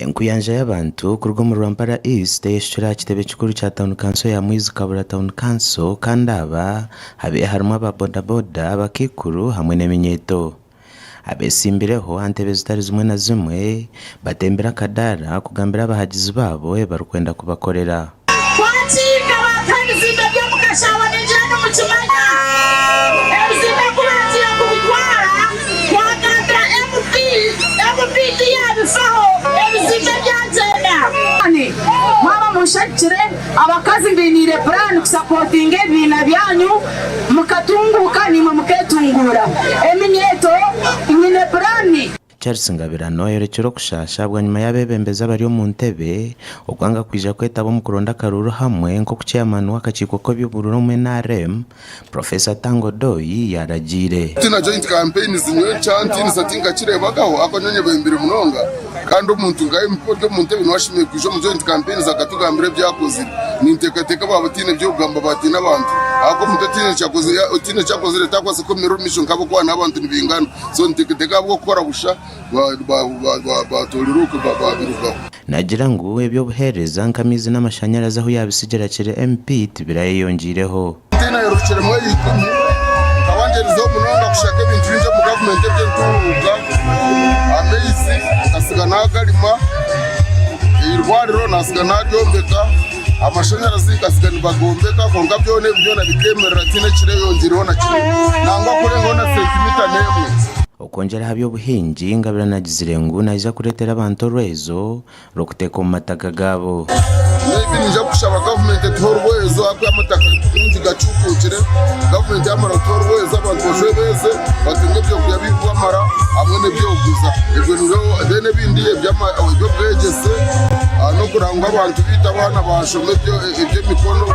Enkuyanja y'abantu kuruga omuri Rwampara East eyeshukire aha kitebe kikuru kya tauni kanso ya Mwizi Kabura Town Council kandi aba habaire harimu aba boda boda, abakaikuru hamwe n'eminyeeto. Abeetsimbireho aha ntebe zitari zimwe na zimwe batembire akadaara kugambira abahagizi baabo ebi barikwenda kubakorera. Twakiika baatuha ebizimbe by'omu kashaaho ningira nimukimanya. Ebizimbe ku baagiire kubitwara twagambira MP, MP tiyaabifaho ebizimbe byagyenda. Mwaba munshagikire abakazi mbainiire puraani kusapotinga ebibiina byanyu mukatunguuka naimwe muketunguura. Eminyeeto nyine puraani. Charles Ngabirano ayorekire okushaasha bwanyima y'abeebembezi abari omu ntebe okwanga kwija kwetaba omu kuronda akaruuru hamwe nk'oku Chairman w'akakiiko k'eby'oburuuru omu NRM, Professor Tanga Odoi yaaragiire. Tina joint campaigns nyowe ekyantiinisa tinkakireebagaho ahabw'okuba nyowe nyebembire munonga kandi omuntu nka MP ori omu ntebe niwe ashemereire kwija omu joint campaigns akatugambira ebi akozire. Ninteekateeka baaba bataine by'okugamba baatiina abantu ahabw'okuba omuntu otaine eki akozire takubaasa kwemerera omu maisho nk'ahabw'okuba n'abantu nibaingana. So niteekateeka ahabw'okukora busha baatoorera okwe baabirugaho. Naagira ngu eby'obuheereza nk'amaizi n'amashanyarazi ahu yaabitsigira akiri MP tibirayeyongyeireho. Ntaine ayerukiremu eya ikumi, nkaba ngyerizeho munonga kushaka ebintu bingi omu gavumenti eby'entunguuka, amaizi nkasiga naagarima, eirwariro naasiga naaryombeka, amashanyarazi nkasiga nibagombeka kwonka byona ebi byona bikeemerera tihaine ekireyongyeireho na kimwe nangwa kurengaho na sentimita n'emwe. Okwongyera aha by'obuhingi, Ngabirano agizire ngu naija kureetera abantu orwezo rw'okuteeka omu mataka gaabo. Maybe niija kushaba gavumenti etuhe orwezo ahabw'okuba amataka maingi gacukuukire. Gavumenti yamara kutuha orwezo abantu bashube beeze batunge ebyokurya birikubamara hamwe n'ebyokuguza. Ebyo nibyo then ebindi eby'obwegyese n'okureba ngu abantu baitu abaana baashoma eby'emikono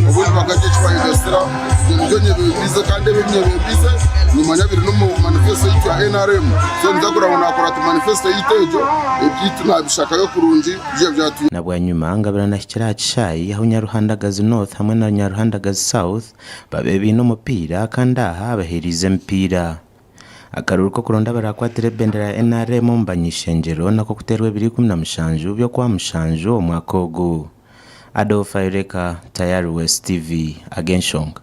obundi bakagira eki bayegasira. Ebyo nibyo nyebembize kandi ebi ebinyebembize nimanya biri n'omu manifesto yaitu ya NRM. So ninza kureba ngu nakurata manifesto yaitu egyo ebyaitu nabishakayo kurungi byo byatu. Na bwanyima Ngabirano ahikire aha kishaayi ahu Nyaruhandagazi North hamwe na Nyaruhandagazi South babaire baine omupiira kandi aha abaheereize emipiira. Akaruuru k'okuronda abarakwatira ebendera ya NRM omu bany'ishengyero nako kuteerwa ebiro 17 by'Okwamushanju omwaka ogu. Adolf Ayoreka, Tayari West TV, Ag'enshonga.